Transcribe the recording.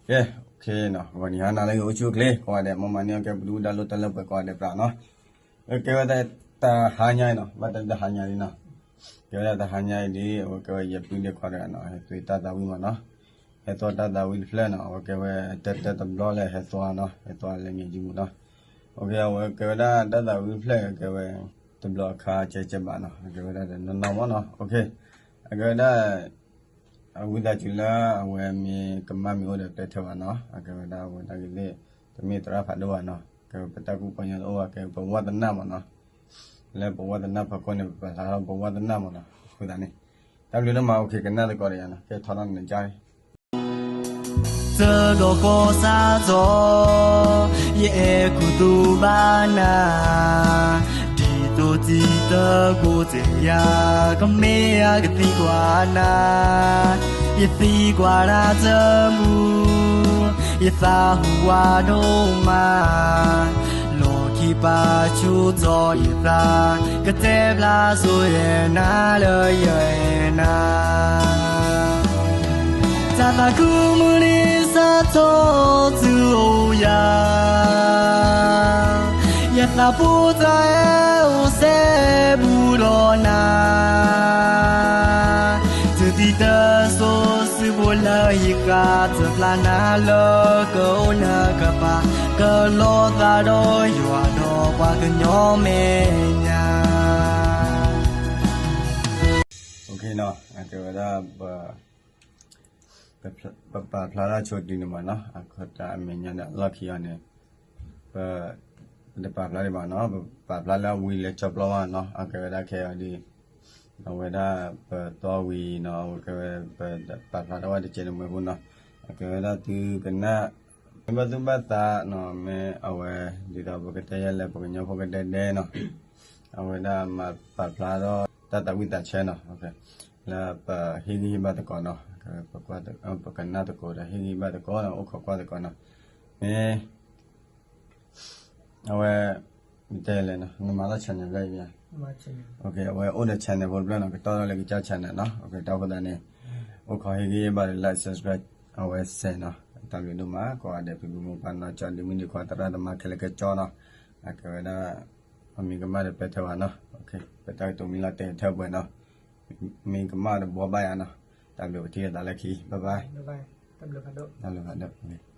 ကဲ, ဂီၤနံၤဟါနၤလၢအဂ့ၤ အိၣ်ဆူၣ်အိၣ်ချ့ကိးဂၤဒဲး, မ်မၤန့ၢ်အီၣ်ကဲပဒုၣ်ပဒါလိၣ်တၢ်လၢပှဲၤကိးဂၤဒဲးပၠးနီၤ. ကဲဝဲဒၣ်တဟါညါအံၤနီၤ, ဘၣ်တၢ်တဟါညါအံၤနီၤ, ကဲဝဲဒၣ်တဟါညါအံၤဒ် အဝဲကဲဝဲယပုၢ်ဒ့ခွါတဂၤနီၤ, ဟဲသွံတၢ်သးဝံၣ်မးနီၤ, ဟဲသွံတၢ်သးဝံၣ်တဖျၢၣ်နီၤ, အဝဲကဲဝဲတၢတၢတဘျီလၢဟဲသွံနီၤ, ဟဲသွံလၢမ့ၢ်ကမူနီၤ. အဝဲကဲဝဲဒၣ်တၢ်သးဝံၣ်တဖျၢၣ် ကဲဝဲ တဘျီအခါကဲကဲဘၣ်နီၤ, အကဲဝဲဒၣ်တနီၤနီၤမးနီၤ. အကဲဝဲဒၣ် အဝံသးစူၤလၢအဝဲမ့ၢ်ကမၣ်မ့ၢ်အိၣ်ဒီးတဲထဲဘၣ်နီၤ, အကဲဝဲဒၣ်အဝဲဒၣ်ဂ့ၤသ့ၣ်, တမ့ၢ်သရၣ်ဖးဒိၣ်ဘၣ်နီၤ, ကဲဝဲပတၢ်ကူၣ်ပီညါတအိၣ်ဘၣ်, ကဲဝဲပဝါသနၢ်မးနီၤ. လၢပဝါသနၢ်ဖီခိၣ်န့ၣ် ပပာ်ဖျါထီၣ်ပဝါသနၢ်မးနီၤ, အဃိသတးန့ၣ် တၢ်ဘျုးဒိၣ်မး, အိၣ်ခ့ကနၣ်သကိးဒီးယၤနီၤ, ကဲထီၣ်နီၢ်နကၢ် တကီၢ်ကီၢ်စးစီ, ယအဲၣ်ခူသူၣ်ဘၣ်နၤ, ဒ်သိးတံၤသကိးသ့ၣ်ယၤ, ကမ့ၢ်ယကသံကွၢ်နၤ, ယသံကွၢ်တၢ်တမုာ်, ယသးဟူဝးဒိၣ်မး, လီၢ်ခံပာ်ဆူၣ်ထီၣ်ယသး, ကတဲဖျါဆိယဲၢ်နၤလၢယအဲၣ်နၤ တၢ်သးခုမုၢ်နံၤစးထီၣ်တုၤအိၣ်ယၤ, ယသးပူၤတၢ်အဲၣ်အိၣ်စဲဘူးဒီးနၤ, တုၤဒံးတစိၤစုပူၤလၢယကးတဖျါနၤလၢ ကအိၣ်နကပၤ ကလီၤသးဒီးယွၤဒီးပှၤကညီမဲာ်ညါ အကဲဝဲဒၣ် ပပာ်ဖျါထီၣ်ဆိတုၤန့ၣ်မးနီၤ, အခိၣ်တၢ်အမဲာ်ညါန့ၣ် အလီၢ်ခံအီၤန့ၣ် ပ ပတပာ်ဖျါဒံးဘၣ်နီၤ, ပပာ်ဖျါလၢအဝံၤလၢကၠီပျီဘၣ်နီၤ, အကဲဝဲဒၣ်ခဲအံၤဒ် အဝဲဒၣ်ပတီၢ်ဝံၤနီၤ, အဝဲကဲဝဲ ပပာ်ဖျါထီၣ်ဝဲတကဲးန့ၣ်မ့ၢ်ဖိနီၤ, အကဲဝဲဒၣ်သုကနၣ် မ့ၢ်ဘၣ်သူၣ်ဘၣ်သးနီၤ, မ့ၢ်အဝဲ ဒ်သိးပကတဲယဲလဲၣ် ပကညီဖိကဒဲဒဲနီၤ, အဝဲဒၣ်မၤပာ်ဖျါထီၣ်တၢ်သးဝံၣ်သးဆၢနီၤ, လၢပဟ့ၣ်ဂံၢ်ဟ့ၣ်ဘါသကိးနီၤ, ပကနၣ်သကိးဒီးဟ့ၣ်ဂံၢ်ဟ့ၣ်ဘါသကိးနီၤ, အိၣ်ခိးကွၢ်သကိးနီၤ, မ့ၢ် အဝဲ တဲလဲၣ်နီၤ, နမၤလီၤ channel ဖျၢၣ်အံၤမ့ၢ်ဧါ, အဝဲအိၣ်ဒီး channel ဖိတဖျၢၣ်နီၤ, ကတီၢ်ထီၣ်လၢကစၢ် channel နီၤ, တၢ်အိၣ်ဃိသတးန့ၣ် အိၣ်ခိးဟ့ၣ်ဂံၢ်ဟ့ၣ်ဘါဒီး like subscribe အဝဲစဲးနီၤ, တၢ်ဘျုးဒိၣ်မး ကိးဂၤဒဲး ဖံဖုမိၢ်ပၢ်နီၢ်ကၠီ ဒ့မုၣ်ဒ့ခွါ သရၣ်သမါခဲလၢာ်ခဲဆ့နီၤ, အကဲဝဲဒၣ် အမ့ၢ်ကမၣ်ဒီးပဲထၢဘၣ်နီၤ, ပတၢ်ကတိၤမံၤလီၤတဲာ်ထဲပှဲၤနီၤ, မ့ၢ်ကမၣ်ဒီးဘှီဘၣ်ယၤနီၤ, တၢ်ဘျုးပထံၣ်လိာ်သးလၢခံ bye bye, တၢ်ဘျုးဖးဒိၣ်